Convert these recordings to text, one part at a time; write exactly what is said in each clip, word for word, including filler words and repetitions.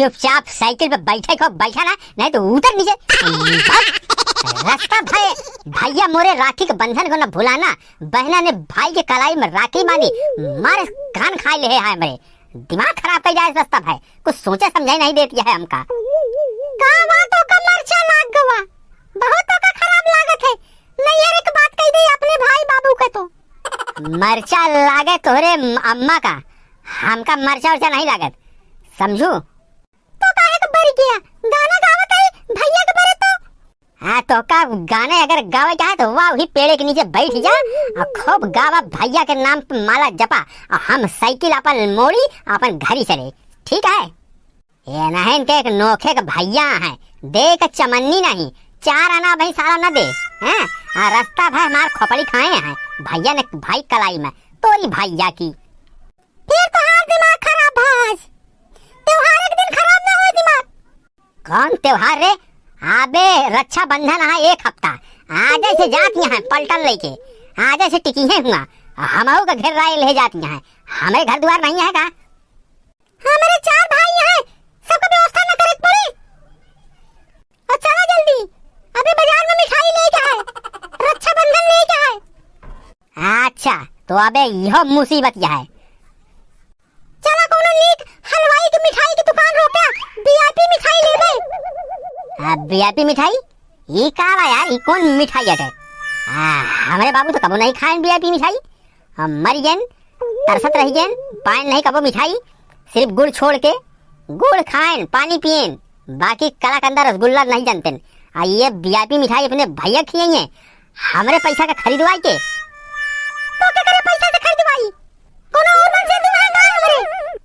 चुपचाप साइकिल पे बैठे को बैठा ना, नहीं तो उतर नीचे। रस्ता भय, भैया मोरे राखी के बंधन को न भुलाना, बहना ने भाई के कलाई में राखी बांधी, मारे कान खाए ले है मेरे, दिमाग खराब कर जाए रस्ता भय, कुछ सोचे समझे नहीं देती है हमका। का बात हो का मरचा लाग गवा, बहुत तो का खराब लागत है, नहीं यार एक बात कह दे अपने भाई बाबू के तो। मरचा लागे तोहरे अम्मा का, हमका मरचा उरचा नहीं लागत, समझू? तो काहे के बरी गया? गाना गावत है भैया के बरे तो। हाँ, तो का गाने अगर गावे के है तो वाह, वही पेड़े के नीचे बैठ जा और खूब गावा, भैया के नाम पे माला जपा और हम साइकिल अपन मोड़ी अपन घरी चले, ठीक है? ये नहीं इनके एक नोखे के भैया है, देख चमन्नी नहीं, चार आना भाई साला न दे, हैं? आ रस्ता भय हमार खोपड़ी खाए हैं, भैया ने भाई कलाई में, तोरी भैया की। फिर तोहार दिमाग खराब भा आज। त्योहार एक दिन खराब ना होए दिमाग। कौन त्योहार रे? आबे रक्षाबंधन है एक हफ्ता। आजे से जात यहाँ पलटन लेके। आजे से टिकी है हुआ। हमहू का घेर राय ले जात यहाँ। हमरे घर दुआर नहीं है का? हमरे चार भाई हैं। सबका व्यवस्था न करे के पड़ी। और चला जल्दी। अबे बाजार में मिठाई लेके आए। रक्षाबंधन लेके आए। अच्छा, तो अबे यह मुसीबत यह है। चला कौनो नीक हलवाई के मिठाई के दुकान रोका, वीआईपी मिठाई लेबे। आ, वीआईपी मिठाई? ई का बा यार, ई कौन मिठाई हटे? आ, हमरे बाबू तो कबो नहीं खाएन वीआईपी मिठाई। हम मर गएन, तरसत रह गएन, पाएन नहीं कबो मिठाई, सिर्फ गुड़ छोड़ के। गुड़ खाएन, पानी पिएन, बाकी कलाकंदा रसगुल्ला नहीं जानतेन। आ ये वीआईपी मिठाई अपने भैया खियाइए, हमरे पैसा का खरीदवाई के। तो के करे पैसा से खरीदवाई? कोनो और मन से दुआ है का हमरे?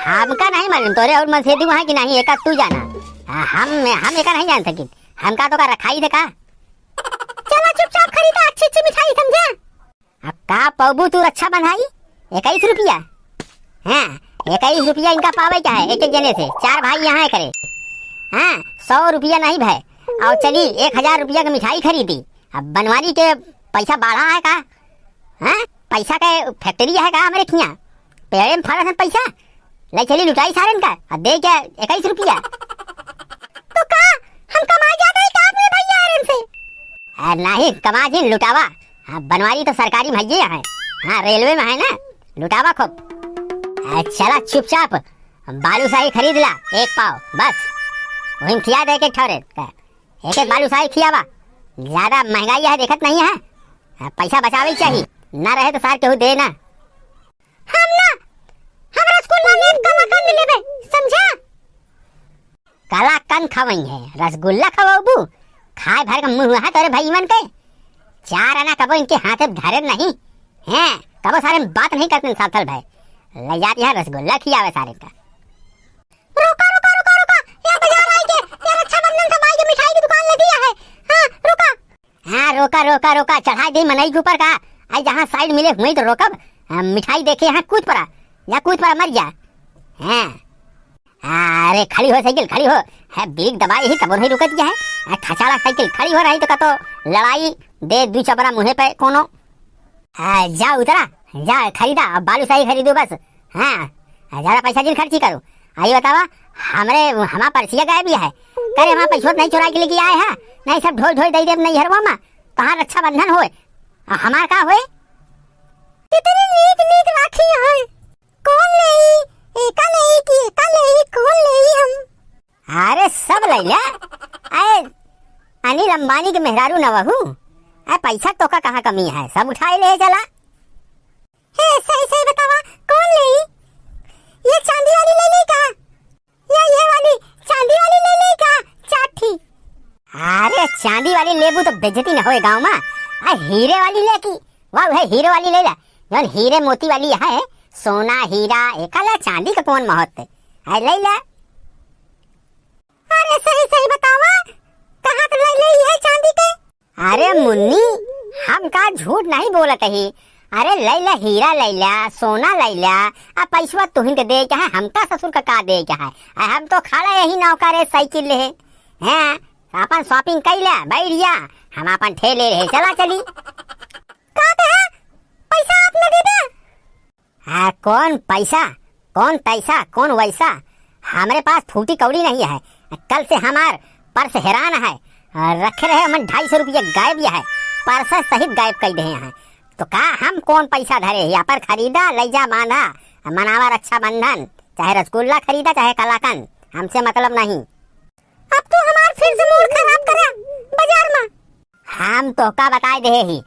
हमका नहीं मालूम तोरे और मन से दुआ है कि नहीं, एका तू जाना। आ, हम, हम एका नहीं जान सकिन। हमका तो का रखाई थे का? चला चुपचाप खरीदा अच्छी अच्छी मिठाई, समझा? अब का पौबू तू रक्षा बंधाई? इक्कीस रुपया? हाँ, इक्कीस रुपया इनका पावे का है एक एक जने से, चार भाई यहाँ करे। हाँ, सौ रुपया नहीं भाई, और चली एक हजार रुपया की मिठाई खरीदी। अब बनवारी के पैसा बढ़ा है का? हाँ, पैसा के फैक्ट्री है का हमरे खिया? पेड़े में फरत है पैसा, ले चली लुटाई सारन का, और दे क्या इक्कीस रुपया? तो का हम कमा जाता है का अपने भैया आरन से? आ, नहीं, कमा जिन लुटावा। हाँ, बनवारी तो सरकारी में है, हाँ, रेलवे में है ना, लुटावा खूब। आ, चला चुपचाप बालूशाही खरीद ला, एक पाव, बस। वहीं खिया दे के ठहरे, एक एक बालूशाही खियावा। ज्यादा महंगाई है, देखत नहीं है। आ, पैसा बचावे चाहिए, ना रहे तो सार केहू दे ना। हम ना, हम रसगुल्ला लेब, कलाकंद लेबे, समझा? कलाकंद खवई है, रसगुल्ला खवाबू? खाए भर का मुंह है तोरे भाई मन के। चार आना कबो इनके हाथे धरे नहीं हैं, कबो सारे में बात नहीं करते साथल भाई। ले जाती है रसगुल्ला खियावे सारे का। रोका, रोका, रोका, रोका, यहाँ बाजार आई के, यहाँ रक्षाबंधन सब आई के मिठाई की दुकान लगी है। हाँ, रोका। हाँ, रोका, रोका, रोका, चढ़ा दे मनई के ऊपर का। आई जहाँ साइड मिले हुई तो रोकब। हाँ, मिठाई देखे यहाँ कूद पड़ा, या कूद पड़ा मर जा। हाँ। अरे खड़ी हो साइकिल, खड़ी हो। है ब्रेक दबाई ही तब नहीं रुकत क्या है? आ, खचाला साइकिल खड़ी हो रही तो का तो लड़ाई दे दू चबरा मुँहे पे कोनो। आ, जा उतरा, जा खरीदा, अब बालूशाही खरीदो बस। हाँ, आ, ज्यादा पैसा जिन खर्ची करो। आ, ये बतावा, हमरे, हमार पर्सिया गायब ही है। करे हमार पैसवा नहीं चुरा के लेके आए हैं, नहीं सब ढोई ढोई दे देब नैहरवा में, तहार रक्षाबंधन होए, आ, हमार का होए? कितनी नीक नीक राखी है, कौन लेई, एका लेई कि एका लेई, कौन लेई हम? अरे सब ले ले। अरे अनिल अंबानी के मेहरारू न वहू। अरे पैसा तो का कहाँ कमी है, सब उठाए ले चला। हे सही सही बतावा, कौन लेई? ये चांदी वाली ले ली का? या ये वाली चांदी वाली ले ली का? चार ठी। अरे चांदी वाली लेबू तो बेइज्जती न होए गाँव में। आ हीरे वाली ले की, वाह है हीरे वाली ले ला। जौन हीरे मोती वाली है, सोना हीरा, एका ला चांदी का कौन महत्व है? आ ले ला। अरे सही सही बतावा, कहाँ तो ले ले है चांदी के? अरे मुन्नी, हम का झूठ नहीं बोलत ही। अरे ले ला हीरा ले ला, सोना ले ला, आ पैसवा तुहिन के दे के है, हमका ससुर का का दे के है? आ हम तो खड़ा यही नौका रे साइकिल ले है। हैं, अपन shopping कर ले, बैठ जा, हम अपन ठेले रहे, चला चली। का कहा? पैसा आप न देबे? हाँ, कौन पैसा, कौन तैसा, कौन वैसा? हमरे पास फूटी कौड़ी नहीं है। कल से हमार पर्स हेरान है, रखे रहे हमन ढाई सौ रुपया गायब या है, पर्स सहित गायब कइ देहे हैं। तो का हम कौन पैसा धरे ही? अपन खरीदा, लइ जा, बांधा, मनावा रक्षाबंधन, चाहे रसगुल्ला खरीदा, चाहे कलाकंद, हमसे मतलब नहीं। अब तू हमार फिर से मूड खराब करा बाजार में। हम तोहका बताइ देहे ही,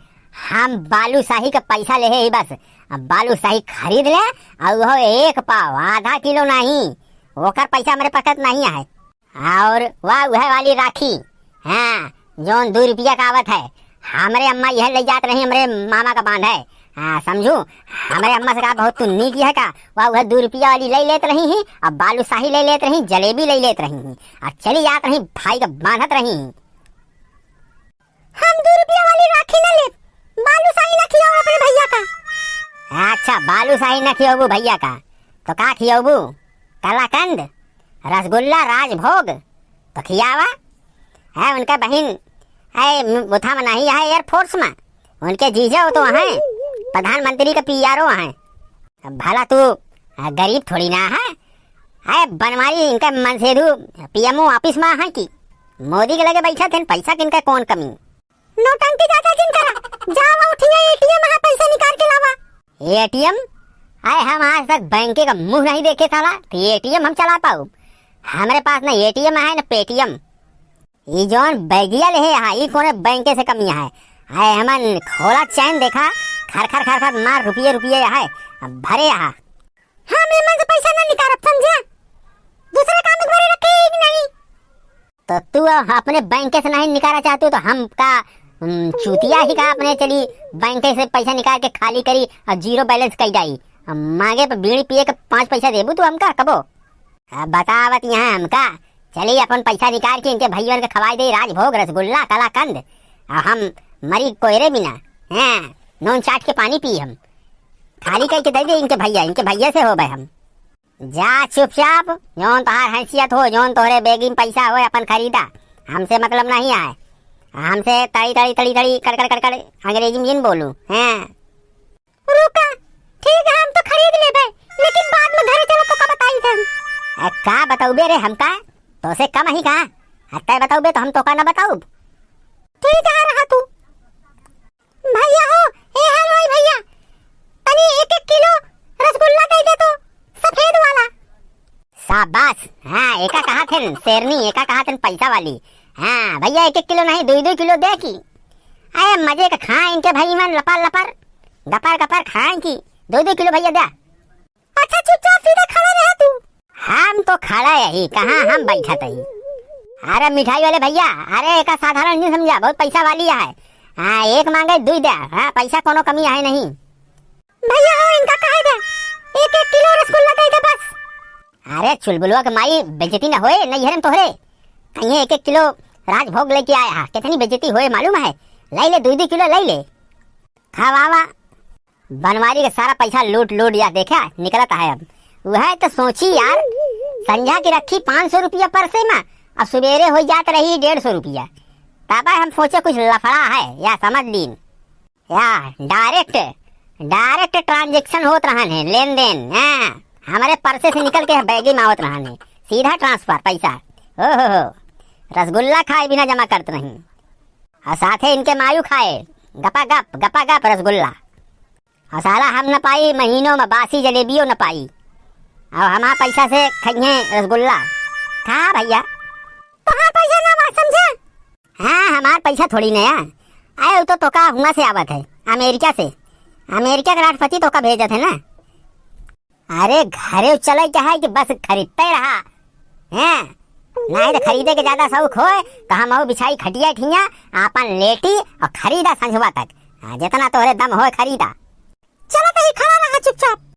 हम बालूशाही का पैसा लेहे ही बस। अब बालूशाही खरीद ले, अउ वो एक पाव, आधा किलो नहीं, ओकर पैसा हमरे पकत नहीं है। और वह, वह वाली राखी, हाँ, जौन दू रुपया का आवत है, हमरे अम्मा यह लइ जात रही, हमरे मामा का बांध है, हाँ, समझू, हमरे अम्मा से कहा, "बहुत तू नीक है का?" वह, वह दू रुपया वाली लइ लेत रही ही, अब बालूशाही लइ लेत रही, जलेबी लइ लेत रही ही, और चली जात रही, भाई का बांधत रही ही। हम दू रुपया वाली राखी ना लेब, बालूशाही ना खियाओ अपने भैया का। अच्छा, बालूशाही ना खियाबू भैया का, तो का खियाबू? कलाकंद, रसगुल्ला, राजभोग, तो खियावा। है उनका बहिन, है उठा में नहीं है, एयरफोर्स में, उनके जीजा हो तो हैं, प्रधानमंत्री का पीआरओ हैं। अब भला तू, आ, गरीब थोड़ी ना है। अरे बनवारी इनका मनसेधु पीएमओ ऑफिस में है कि मोदी के लगे बैठा थे, पैसा किनका कौन कमी? नौटंकी ज्यादा जिन करा, जावा उठिया एटीएम है, पैसा निकाल के लावा। एटीएम? अरे हम आज तक बैंक का मुंह नहीं देखे साला, तो एटीएम हम चला पाऊ? हमरे पास ना एटीएम है ना पेटीएम। ई जौन बैगिया लेहे हा, ई कोने बैंके से कमिया है? आए हमन खोला चैन देखा, खर खर खर खर मार रुपये रुपये है, भरे हा। हम एमन से पैसा ना निकारब, समझे? दूसरा काम एक बारे रखे ही नहीं। तो तू अपने बैंके से नहीं निकाला चाहतू तो हम का, हम्म, चूतिया ही का अपने चली बैंके से पैसा निकाल के खाली करी और जीरो बैलेंस कई जाई? हम मांगे पे बीड़ी पिए के पाँच पैसा देबू तू हमका कबो? अब बतावत यहाँ हमका, चली अपन पैसा निकाल के इनके भइयन के खवाई दे राजभोग, रसगुल्ला, कलाकंद, और हम मरी कोयरे बिना, हैं, नून चाट के पानी पी हम। खाली कई के दे दे इनके भइया, इनके भइया से होबे हम। जा चुपचाप, जौन तोहार हैसियत हो, जौन तोहरे बेगी में पैसा हो, अपन खरीदा, हमसे मतलब नहीं आए। हमसे तड़ी तड़ी तड़ी तड़ी कड़ कड़ कड़ कड़ अंग्रेजी में जिन बोलू, हैं। रुका, ठीक है, हम तो खरीद लेबे, लेकिन बाद में घरे चलो तो का बताई हम। ए, का बतौबे रे हमका? तोसे कम ही का? आ तै बतौबे तो हम तोका ना बताउब। ठीक है, रहा तू। भैया हो, ए हलवाई भैया, तनी एक एक किलो रसगुल्ला दे दे तो, सफेद वाला। शाबाश, हाँ, एका कहा थे शेरनी, एका कहा थे पैसा वाली। हाँ भैया, एक एक किलो नहीं, दो दो किलो दे की। अरे मजे का खाए इनके भाई मन, लपर लपर, गपर गपर खाए की, दो दो किलो भैया दे। अच्छा, चुपचाप सीधे खड़ा रहे तू। हम तो खड़ा यही, कहाँ हम बैठत ही। अरे मिठाई वाले भैया, अरे एका साधारण नहीं समझा, बहुत पैसा वाली है। हाँ, एक मांगे दुई दे। हाँ, पैसा कोनो कमी है नहीं। भैया हो, इनका कहे दे, एक एक किलो रसगुल्ला दे दे बस। अरे चुलबुलवा के माई, बेइज्जती ना होए नैहर में तोहरे। कहीं एक एक किलो राजभोग लेके आया है, कितनी बेइज्जती होए मालूम है? ले ले, दो दो किलो ले ले। खवावा। बनवारी के सारा पैसा लूट लूट या देखा निकलत है अब। वह तो सोची यार, संझा की रखी पाँच सौ रुपया परसे में, और सुबेरे हो जात रही डेढ़ सौ रुपया। तब हम सोचे कुछ लफड़ा है या समझ लीन। या डायरेक्ट, डायरेक्ट ट्रांजैक्शन होत रहन है, लेन देन, हाँ, हमारे परसे से निकल के बैगे में आवत रहन है, सीधा ट्रांसफर पैसा। ओ हो हो, रसगुल्ला खाए बिना जमा करत नहीं। और साथे इनके मायू खाए, गपा गप, गपा गप रसगुल्ला। और साला हम न पाई महीनों में बासी जलेबियों न पाई। और हमार पैसा से खइहें रसगुल्ला। खा भैया। तोहार पैसा ना बा, समझे? हाँ, हमार पैसा थोड़ी नया। आए, उ तो तोका हुआ से आवत है, अमेरिका से। अमेरिका के राष्ट्रपति तोका भेजत है ना। अरे घरे चले के है कि बस खरीदते रहा, हैं? नहीं तो खरीदे के ज्यादा शौक होए तो हम और बिछाई खटिया ठिया, आपन लेटी और खरीदा संझवा तक। हाँ, जितना तोहरे दम होए खरीदा। चलो तो ही खड़ा रहा चुपचाप।